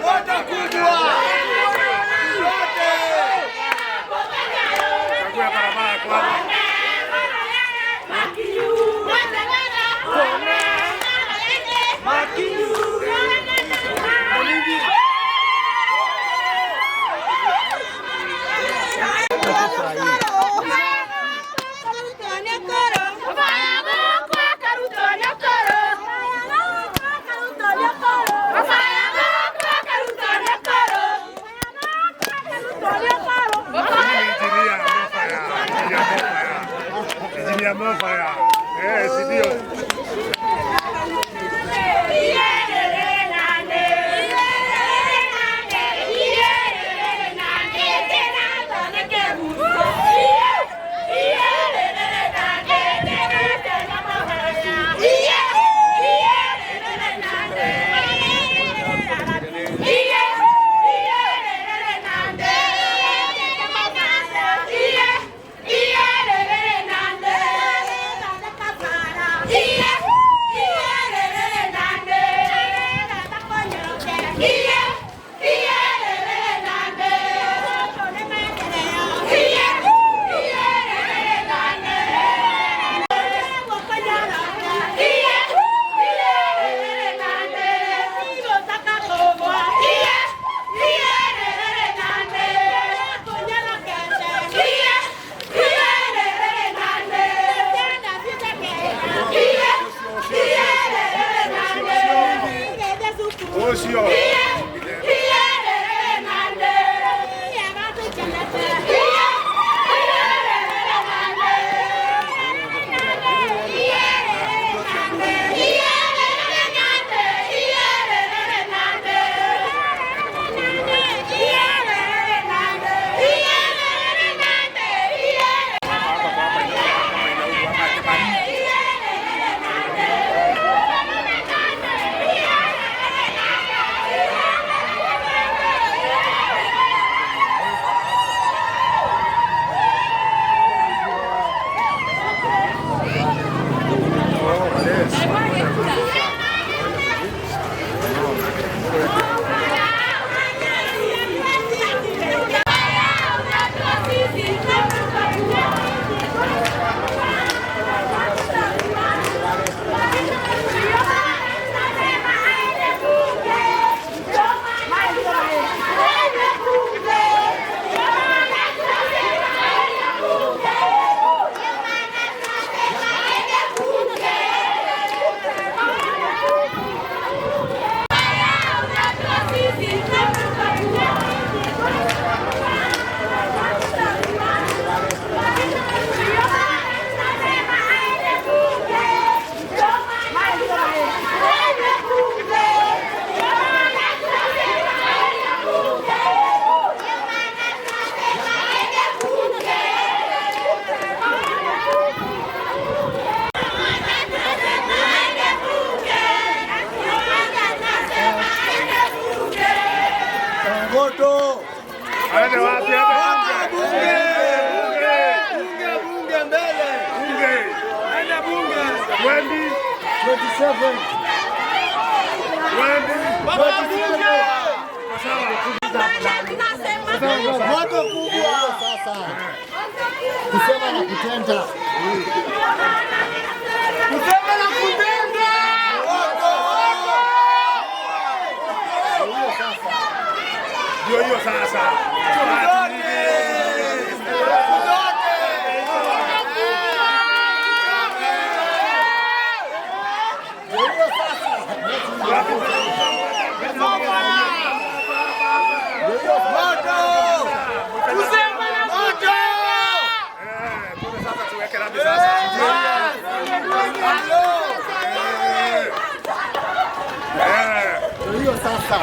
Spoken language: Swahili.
Moto kubwa. Yote. Kague barabara kwanza. Injinia Mofaya. Injinia Mofaya. Injinia Mofaya. Eh, si ndio? Ucio. Hapa hapa inauma inauma hapa. Oh, yes. Moto. Aende wapi? Aende Bunge. Bunge. Bunge, bunge mbele. Bunge. Aende bunge. 27. 20. Baba bunge. Sawa. Moto kubwa. Sasa kusema na kutenda. Kusema na kutenda. Moto. Hiyo sasa. Ndio hiyo sasa. Zote. Zote. Ndio hiyo sasa. Ndio hiyo Moto. Kusema na moto. Eh, kumbe sasa tuweke lami sasa. Eh. Ndio hiyo sasa.